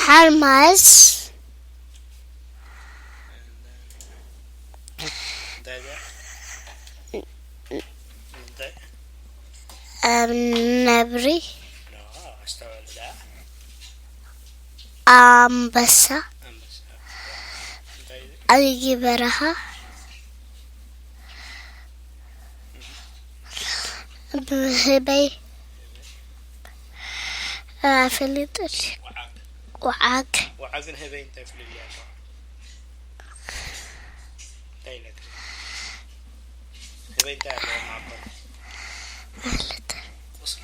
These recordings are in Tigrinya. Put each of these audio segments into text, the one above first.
ሓርማዝ፣ ነብሪ፣ ኣንበሳ፣ ኣድጊ በረኻ፣ ህበይ፣ ኣፍልጥል፣ ወዓግ። ወዓግን ህበይ እንታይ ፍልልይ ኣለዎ? እንታይ ኢለካ? ህበይ እንታይ ኣለዎ ማዕበል? ቁስሊ።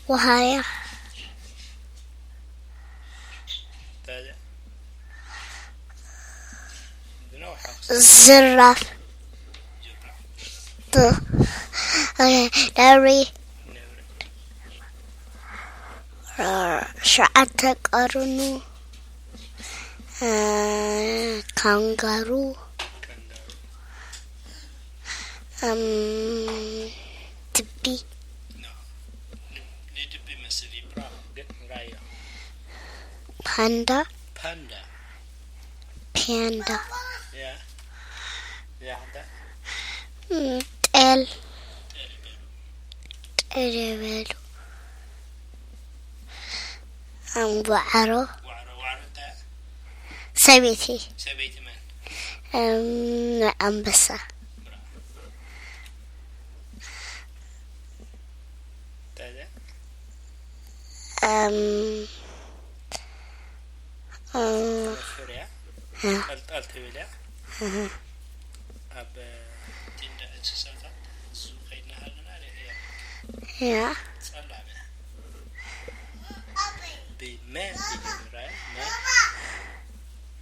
ውሃያ። ዝራፍ። ነብሪ። ሸዓተ ቀርኑ። ካንጋሩ። ድቢ። ፓንዳ። ፓንዳ። ፒያንዳ። ጤል። ጤል ይበሉ። ዋዕሮ። ሰበይቲ። ኣንበሳ።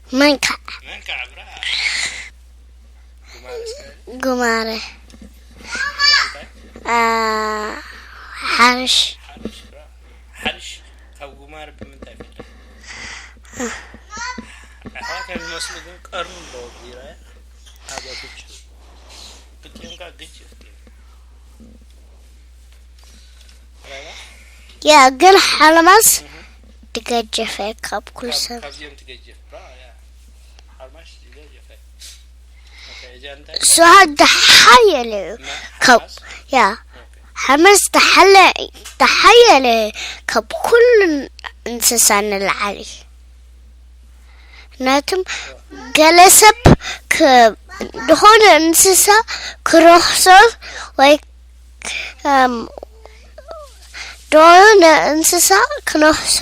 መንካዕ። ጉማረ። ሓርሽ። ሓርሽ ካብ ጉማረ ብምንታይ ይፍለ? ኣሕዋት እዮም ዝመስሉ ግን ቀርኑ ኣለዎ። ቢራ ኣበቶች ብትንካ ግጭ። ያ ግን ሓርማዝ ድገጀፈ ካብ ኩሉ ሰብ። ካብዚኦም ትገጀፍ። ሓርማሽ ትገጀፈ። እሱ ደሓየለ እዩ። ካብ ያ ሓርማዝ ደሓለ ደሓየለ ካብ ኩሉ እንስሳ ንላዓሊ። ናቱም ገለ ሰብ ክ-፣ ዝኾነ እንስሳ ክረኽሶ ወይ ከም ዶሮ ንእንስሳ ክነኽሶ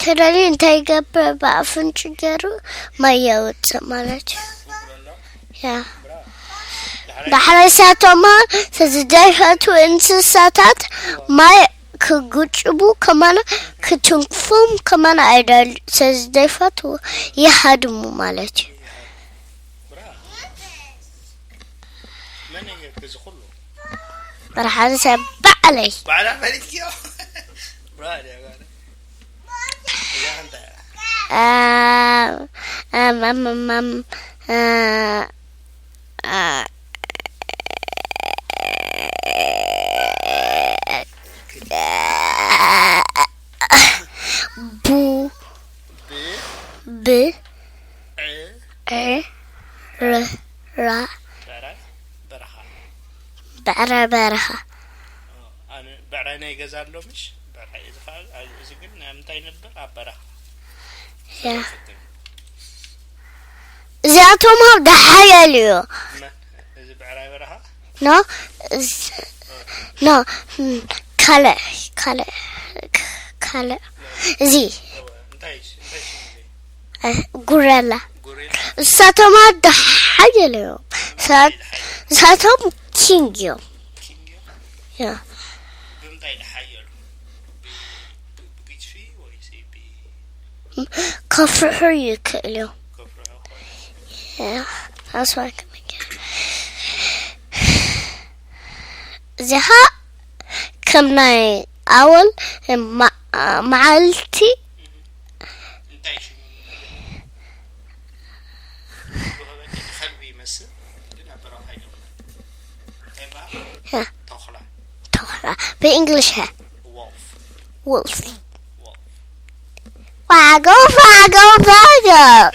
ተደልዩ እንታይ ይገብር? ብኣፍንጭ ገይሩ ማይ የውፅእ ማለት እዩ። ያ። ዳሕራይ ሳቶማ ተዝደፈቱ እንስሳታት ማይ ክግጭቡ ከማና ክትንክፎም ከማና ኣይደል ተዝደፈቱ ይሃድሙ ማለት እዩ። መን እዩ እዚ ኩሉ? ብርሃን ሰብ ባዕለይ። ባዕላ ፈሊጥክዮ? ብራ ድያ ጋር። እዛ እንታይ እያ? ኣም፣ ኣም፣ ኣም፣ ኣም፣ ኣ፣ ኣ፣ ቡ፣ ብ፣ ብ፣ ዕ፣ ዕ፣ ር፣ ራ። ብዕራይ በረኻ። ብዕራይ በረኻ። ኦ፣ ኣነ ብዕራይ ናይ ገዛ ኣሎ ምሽ? ብዕራይ እዚ ኸዓ፣ እዚ ግን ናይ ምንታይ ነበር? ኣብ በረኻ። ያ። እዚኣቶም ኣብ ደሓየል እዩ። መ-፣ እዚ ብዕራይ በረኻ? ኖ፣ እዝ-፣ ኖ፣ ም፣ ካልእ፣ ካልእ፣ ካልእ። እዚ። እወ፣ እንታይ፣ እንታይ ሽም እዚ? እ፣ ጉረላ። ጉሬላ? እሳቶም ኣብ ደሓየል እዮም። እሳ-፣ እንታይ ደሓየል? እሳቶም ኪንግ እዮም። ኪንግ እዮም? ያ። ብምንታይ ደሓየሉ? ብ-፣ ብ-፣ ብግጭፊ ወይስ ብ-፣ ከፍርሑ ይክእል እዮም። ከፍርሑ ይኽእሉ። ያ፣ that's why I can make it። እዚኻ ከም ናይ ኣወል ማ-፣ መዓልቲ እንታይ ሽሙ? ብኸበድ ከልቢ ይመስል። ብእንግሊሽ ሀ። Wolf. Wolf. Wolf. Waggle, waggle, waggle.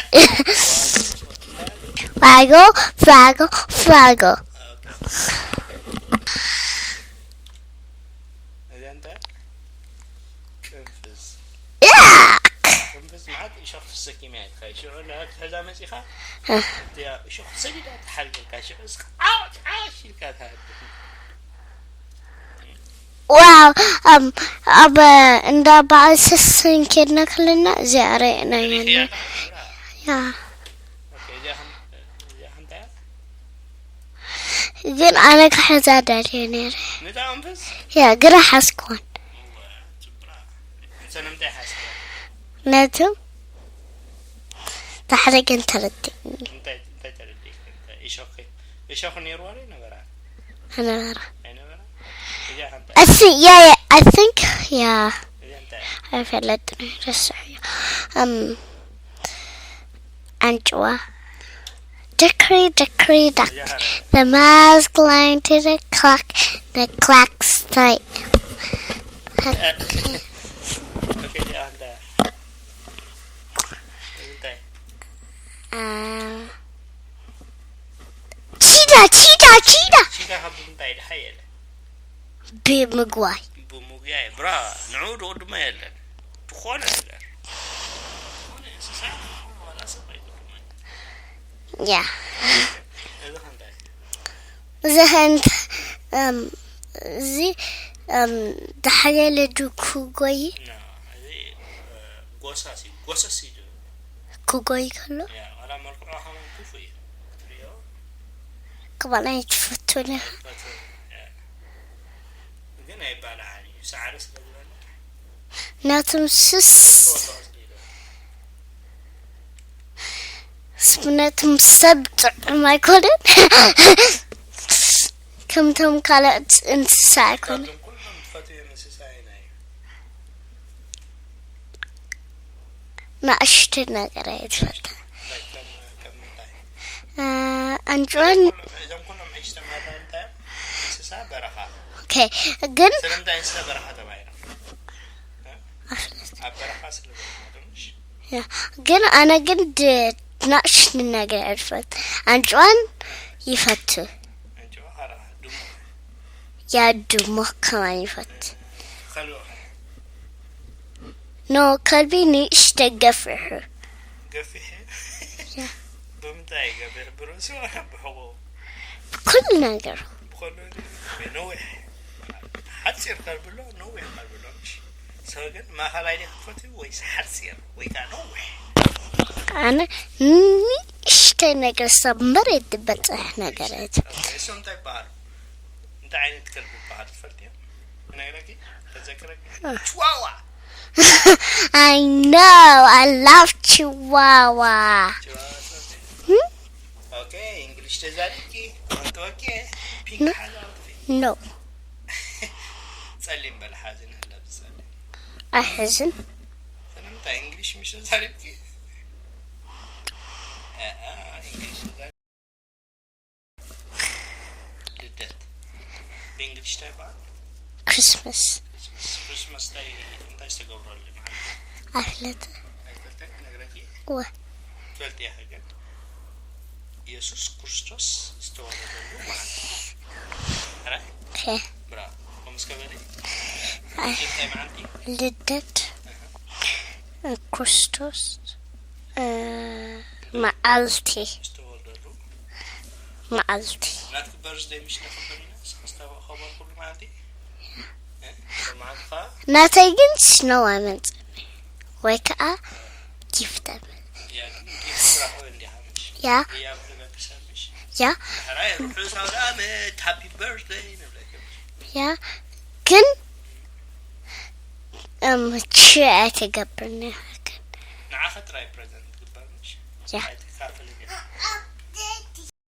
Waggle, waggle, waggle. Okay. እዚኣ እንታይ? ቅንፍዝ። Yuck! ቅንፍዝ ማለት እሾኽ ተሰኪማ እያ። ሽዑ እንዳትሕዛ መጺኻ፣ እቲኣ እሾኽ ሰዲዳ ትሓልፈልካ። ሽዑ እስኻ ዓሽ፣ ዓሽ ኢልካ ትሃድም። ዋው! ኣብ፣ ኣብ እንዳ በዓል ሰሰን ኬድና ከለና እዚኣ ረኣና ሪኢኽያ ኣለና። ያ። ኦኬ፣ እዚኣ ከም-፣ እዚኣ ከምታ እያ? ግን ኣነ ክሕዛ ደልየ ነይረ። ነዛ ኣንፍስ? ያ፣ ግና ሓዝክዋን። እዋ፣ ጽቡቕ። ንሰን እንታይ ሓዝክዋ? ነቶም ዳሕረ ግን ተረዲእኒ። እንታይ፣ እንታይ ተረዲእኪ? እንታይ እሾኽ፣ እሾኽ ነይርዋ ዶ ኣይነበራን? ኣይነበራ። ኣይነበራን? እዚኣ ከ እንታይ? I thi-, yeah, yeah, I think, yeah. እዚኣ እንታይ? ኣይፈለጥን፣ ረስዐዮ። እም፣ ኣንጭዋ። Dickory, dickory, dock. እዚኣ ከ እንታይ? The mouse climbed to the clock, the clock straight. ኦኬ፣ እዚኣ እንታይ? እንታይ? አ፣ ቺዳ፣ ቺዳ፣ ቺዳ። ቺዳ ካብ ምንታይ ድሓ የለ? ብምግዋይ። ብምጉያይ፣ ብራ፣ ንዑ ድቕድሞ የለን። ዝኾነ ነገር። ዝኾነ እንስሳ፣ ዋላ ሰብ ኣይቅድሞን። ያ። እዚ ከ እንታይ? እዚ ከ እንት-፣ እም፣ እዚ፣ እም፣ ዝሓየለ ድዩ ክጎይ? ና፣ እዚ፣ እ፣ ጎሳስ እዩ፣ ጎሰስ እዩ ዝብል። ክጎይ ከሎ? ያ፣ ዋላ መልክዑ ከማን ክፉእ እዩ። ትሪኦ? ክማን ኣይትፈቱን እያ። ኣይፈቱን፣ ያ። ግን ኣይባልዓን እዩ፣ ሳዕሪ ስለ ዝበልዕ። ናቶም ስስ-፣ ትወድቕ ዝደለ። ስብነቶም ሰብ ጥዑም ኣይኮነን። ከምቶም ካልኦት እንስሳ ኣይኮነን። ካብዞም ኩሎም ትፈትውዮም እንስሳ ኣየናይ እዩ? ንኣሽቱ ነገር እየ ዝፈትዋ። Like ከም፣ ከም ምንታይ? እ፣ ኣንጭዋን ኩሎም፣ እዞም ኩሎም ሕጂ ተማሃርና እንታይ እዮም? እንስሳ በረኻ። ኦኬ፣ ግን ስለምንታይ እንስሳ በረኻ ተባሂሎም? እ? ኣፍልጥ። ኣብ በረኻ ስለ ዘለዉ፣ ምሽ? ያ፣ ግን ኣነ ግን ድ-፣ ንኣሽቱ ነገር እየ ዝፈቱ። ኣንጭዋን ይፈቱ። ኣንጭዋ ኻራ፣ ድሙ። ያ፣ ድሙ ከማን ይፈቱ። ከልቢ ኸ? ኖ፣ ከልቢ ንእሽተይ ገፊሑ። ገፊሑ? ያ። ብምንታይ ገፊሑ? ብርእሱ ወላ ብሕቖ? ብኩሉ ነገሩ። ብኹሉ ነገር ነዊሕ። ሓጺር ከልቢ ኣሎ፣ ነዊሕ ከልቢ ኣሎ፣ ምሽ? ሰብ ግን ማእኸላይ ድዩ ክትፈትዩ ወይስ ሓጺር ወይ ከዓ ነዊሕ? ኣነ ንእሽተይ ነገር ሰብ መሬት ዝበጽሕ ነገር እየ። እሶም እንታይ ይበሃሉ? እንታይ ዓይነት ከልቢ ይበሃል ትፈልጥዮ? ክነግረኪ? ተዘክረኪ? እ። ችዋዋ። I know, I love ችዋዋ። ችዋዋ ትፈልጢ? hm? ኦኬ፣ እንግሊሽ ተዛሪብኪ? ኣንተ ኦኬ፣ ፒንክ ኖ። ሓዛ ኣውጥፊ። ኖ። ጸሊም በል ሓዚ ንህለብ ጸሊም። ኣይሕዝን። ስለምንታይ እንግሊሽ ምሽ ተዛሪብኪ? እ፣ እ፣ እንግሊሽ ተዛሪብኪ። ልደት ብእንግሊሽ እንታይ ይበሃል? ክሪስማስ። ክሪስማስ። ክሪስማስ እንታይ፣ እንታይ ዝተገብረሉ መዓልቲ? ኣይፍለጥን። ኣይፈልጥን፣ ክነግረኪ። እወ። ትፈልጥያ ግን? የሱስ ክርስቶስ ዝተወለደሉ መዓልቲ። ሕራይ? ኦኬ። ብራቮ። ከምኡ እስከ በሊ። ኣይ። ልደት እንታይ መዓልቲ? ልደት ኣሃ። ክርስቶስ፣ እ፣ መዓልቲ። ዝተወለደሉ መዓልቲ። ናትኪ በርዝደይ ምሽ ነኽብር ኢና፣ ንስኺ ዝተኸበርኩሉ መዓልቲ። እ? መዓልቲ ኸዓ? ናተይ ግን ስኖው ኣይመጽእን እዩ። ወይ ከዓ ጊፍት ኣይመጽእን። ያ፣ ግን ጊፍት ትረኽቢ እንዲኻ ምሽ? ያ። ህያብ ንበግሰ ምሽ? ያ። ሕራይ ርሑስ ኣውደ ዓመት፣ ሃፒ በርዝደይ ንብለኪ ምሽ? ያ። ግን፣ እም፣ ቺ ኣይትገብርኒ። ንዓኻ ጥራይ ፕረዘንት ትግበር ምሽ? ያ። ኣይትክ-፣